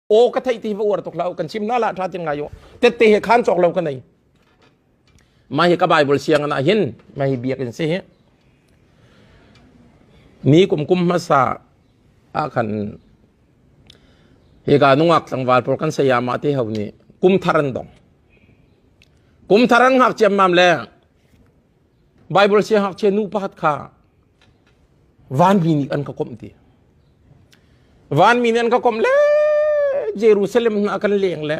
Aw ka theih ti va uar tuk hlah kan chim na la tha tin ngai u tette he khan cawk lo ka nei. Mah hi ka Bible siang ah hin mah hi biakinn si hi ni kum kum hmasa ah khan hika nungak tlangval pawl kan sayama te ho nih kum thar an dong. Kum thar an ngak ciammam le Bible siangngakchia nu pakhat kha vanmi nih an ka komh ti. Vanmi nih an ka komh le Jerusalem hna kan leng le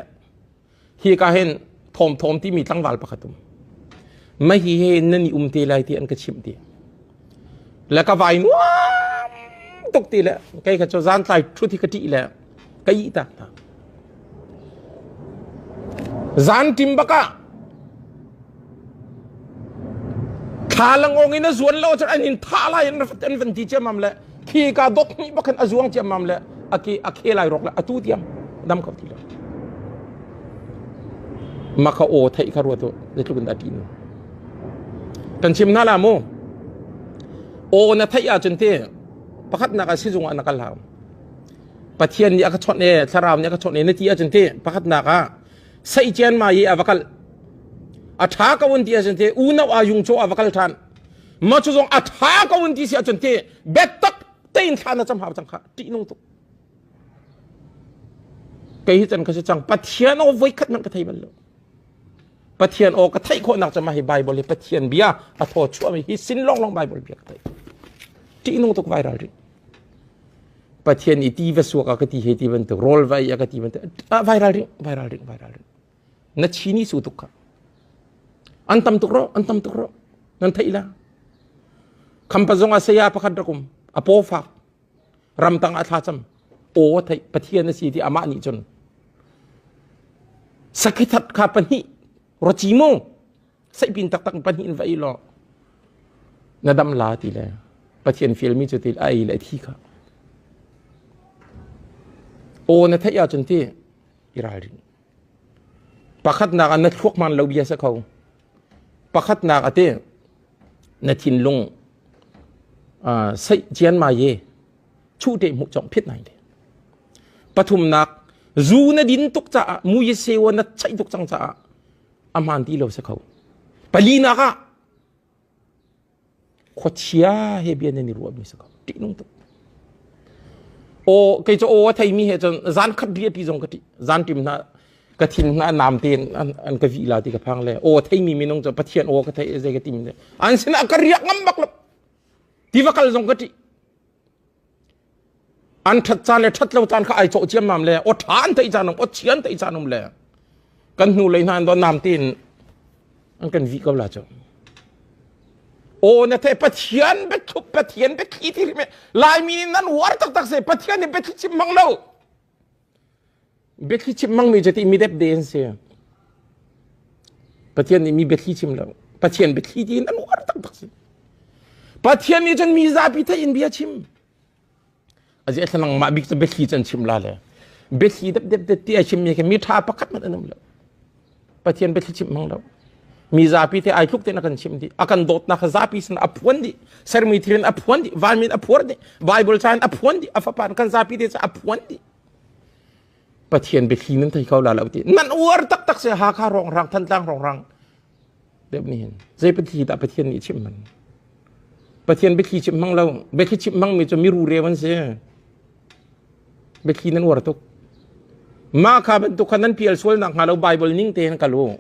hi ka hin thawm thawm timi tlangval pakhat um. Mah hi he nan i um te lai ti an ka chimh ti. Le ka vai nuam tuk ti le kei kha cu zan tlai ṭhut hi ka ṭih le ka ih tak hna. Zan ṭim bak ah Thlalangawng in a zuan lo cun an in thah lai an an van ti ciammam le khi ka dok hnih bak khan a zuang ciammam le a ke a khe lai rok le atu tiang dam kho ti lo. Maka aw theih kha ruat u zeitluk in dah ṭih nu. Kan chim hna la mu. Aw na theih ahcun te pakhatnak ah sizung ah na kal hau. Pathian nih a ka chawnh e thlarau nih a ka chawnh e na ti ahcun te pakhatnak ah Seician ma i a va kal. A ṭha ko an ti ahcun te unau a yung chaw a va kal ṭhan. Ma cu zong a ṭha ko an ti si ahcun te biatak tein thla na cam hau cang kha ṭihnung tuk. Kei hi can ka si cang Pathian aw voikhat hmanh ka thei bal lo. Pathian aw ka theih khawhnak cu mah hi Bible hi Pathian bia a thaw chuahmi hi sin lawnglawng Bible bia ka theih. Ṭihnung tuk viral rih. Pathian i ti va suak a ka ti he ti bantuk rawl va ei a ka ti bantuk viral ring viral ring viral ring na chini su tuk kha an tam tuk ro an tam tuk ro nan theih la khampa zong a saya pakhat rakum a paw fak ramtang a thla cam aw theih Pathian a si ti amah nih cun sakhi that kha pahnih rochi mu Saihpin taktak pahnih in va ei law na dam la ti le Pathian fialmi cu ti a ei le thi kha. Aw na theih ahcun ti i ralring. Pakhatnak ah na thluak man lo bia sa kho. Pakhatnak ah ti na thinlung saih cian ma ye chu te hmuh chong phit nai le. Pathumnak zu na din tuk caah mu ye sewa na chaih tuk cang caah a hmaan ti lo si kho. Palinak ah khuachia he bia nan i ruahmi si kho. Ṭihnung tuk. Aw kei cu aw a theimi he cun zan khat ri a ti zong ka ṭih. Zan ṭim hna ka thin hna nam tein an ka vih la ti ka phang le aw a theimi minung cu Pathian aw ka theih zei ka tim le an sinah ka riak ngam bak lo. Tiva kal zong ka ṭih. An ṭhat caan le ṭhat lo caan kha ai cawh ciammam le aw ṭha an theih caan um aw chia an theih caan um le kan hnu lei hna an don nam tiin an kan vih ko la cu. Aw na the Pathian biathup Pathian biathli ti rim Laimi nih nan uar taktak se Pathian nih biathli chim hmang lo. Biathli chim hmangmi cu ti mi depde an si. Pathian nih mi biathli chim lo. Pathian biathli tiin an uar taktak si. Pathian nih cun mi zapi theih in bia chim. Azi thlanang mah bik cu biathli cu an chim la le. Biathli dep dep dep ti a chim mi khi mi tha pakhat hmanh an um lo. Pathian biathli chim hmang lo. Mi zapi te ai tluk tein a kan chim dih. A kan dawtnak kha zapi sin a phuan dih. Sermi thil in a phuan dih. Vanmi in a phuar dih. Bible ca in a phuan dih. A fapa in kan zapi te ca a phuan dih. Pathian biathli nan thei kho la lo ti. Nan uar taktak se Hakha rongrang Thantlang rongrang deuh ni hin. Zei biathli dah Pathian nih chim man? Pathian biathli chim hmang lo. Biathli chim hmang mi cu miru reu an si. Biathli nan uar tuk. Mah kha bantuk kha nan pial sual nak hnga lo Bible ning tein kal u.